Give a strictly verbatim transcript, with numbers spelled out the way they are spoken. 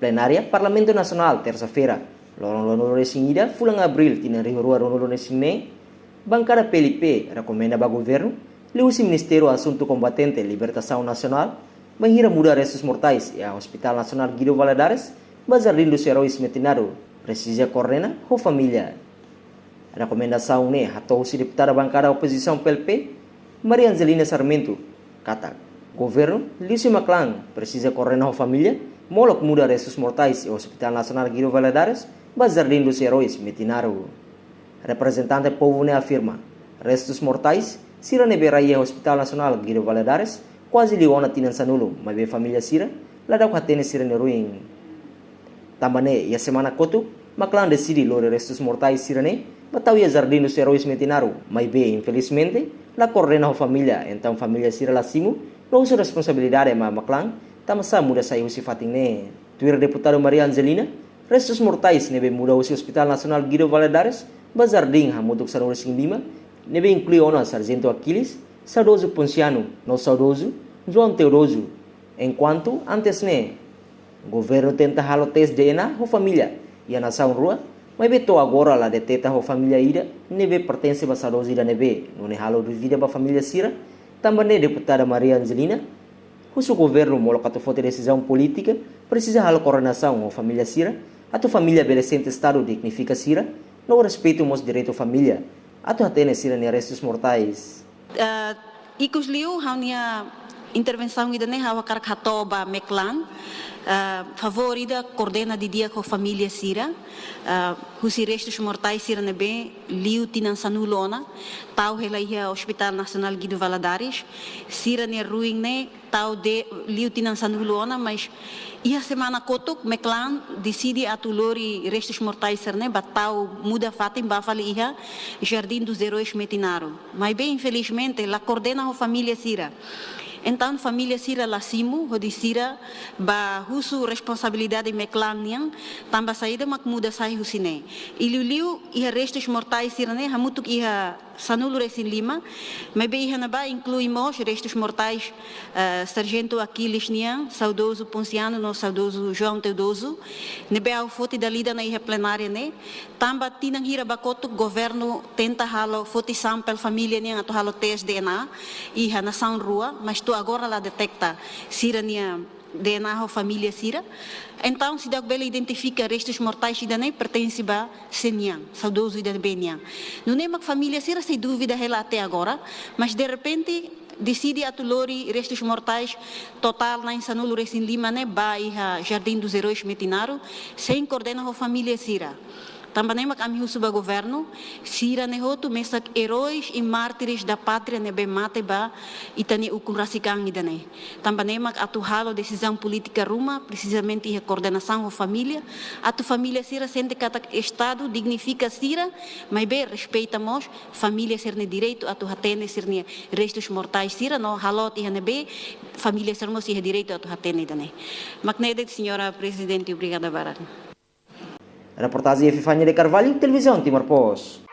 Plenária Parlamentu Nasionál, tersa-feira, loron ruanulu-resin-ida fulan Abríl tinan rihun rua ruanulu-resin-neen, bankada P L P rekomenda ba governu, liuhusi Ministériu Asuntu Kombatente Libertasaun Nasionál, bainhira muda restus mortais iha Hospital Nasionál Guido Valadares ba Jardim dos Heróis Metinaro, presiza koordena ho família. Rekomendasaun ne'e hato'o husi deputada bankada opozisaun P L P, Maria Angelina Sarmento, katak governu liuhusi Maklan presiza koordena ho família, molok muda restus mortais iha Hospital Nasionál Guido Valadares ba Jardim dos Heróis Metinaro. Reprezentante povu ne'e afirma, restus mortais sira ne'ebé rai iha Hospital Nasionál Guido Valadares kuaze liu ona tinan sanulu, maibé família sira la dadauk hatene sira-nia ruin. Tanba ne'e, iha semana kotuk, Maklan deside lori restus mortais sira-ne'e ba tau iha Jardim dos Heróis Metinaro, maibé, infelizmente, la koordena ho família, entaun família sira la simu, la husu responsabilidade mai Maklan, tanbasá muda sai husi fatin ne'e. Tuir deputada Maria Angelina, restus mortais ne'ebé muda husi Hospital Nasionál Guido Valadares ba Jardim hamutuk sanulu-resin-lima, ne'ebé inklui ona Sarjento Aquiles, saudozu Ponciano, no saudozu João Teodoso. Enkuantu antes ne'e, governu tenta halo tes D N A ho família iha nasaun rua, maibé to'o agora la deteta ho família ida ne'ebé pertense ba saudozu ida ne'ebé, nune'e halo dúvida ba família sira. Tanba ne'e deputada Maria Angelina husu governu molok atu foti desizaun polítika, presiza halo koordenasaun ho família sira, atu família bele sente Estadu dignifika sira, no respeitu mós direitu família atu hatene sira-nia restus mortais. Ah, ikus liu ha'u-nia intervensaun ida-ne'e ha'u hakarak hato'o ba Maklan, ah, favór ida koordena didi'ak ho família sira, ah, husi restus mortais sira ne'ebé liu tinan sanulu ona, tau hela iha Hospital Nasionál Guido Valadares, sira-nia ruin ne'e tau de liu tinan sanulu ona, mas iha semana kotuk Maklan deside atu lori restus mortais sira-ne'e ba tau muda fatin ba fali iha Jardim dos Heróis Metinaro. Maibé, infelizmente, la koordena ho família sira. Entaun, família sira la simu, hodi sira ba husu responsabilidade Maklan nian, tanba saida mak muda sai husi ne'e. I liuliu iha restus mortais sira-ne'e hamutuk iha sanulu-resin-lima, maibé iha ne'ebá inklui mós restus mortais, eh, Sarjento Aquiles nian, saudozu Ponciano no saudozu João Teodoso, ne'ebé ha'u foti dala ida ona iha plenária ne'e, tanba tinan hira ba kotuk governu tenta halo foti sampel família nian atu halo tes D N A iha nasaun rua, mas to'o agora la deteta sira-nia D N A ho família sira. Entaun, seidauk bele identifika restus mortais ida-ne'e pertense ba sé nian, saudozu ida ne'ebé nian. Nune'e mak família sira sei dúvida hela até agora, mas derrepente deside atu lori restus mortais totál na'in sanulu-resin-lima ne'e ba iha Jardim dos Heróis Metinaro, sein koordena ho família sira. Tanba ne'e mak ami husu ba governu, sira-ne'e hotu mesak heróis i mártires da pátria ne'ebé mate ba ita-nia ukun rasik an ida-ne'e. Tanba ne'e mak atu halo desizaun polítika ruma, presizamente iha koordenasaun ho família, atu família sira sente katak Estadu dignifika sira, maibé respeita mós família sira-nia direitu atu hatene sira-nia restus mortais sira, no halo tiha ne'ebé família sira mós iha direitu atu hatene ida-ne'e. Mak ne'e de'it, Señora Prezidente, obrigada barak. Reportajen Epifania de Carvalho, Televizaun Timor Post.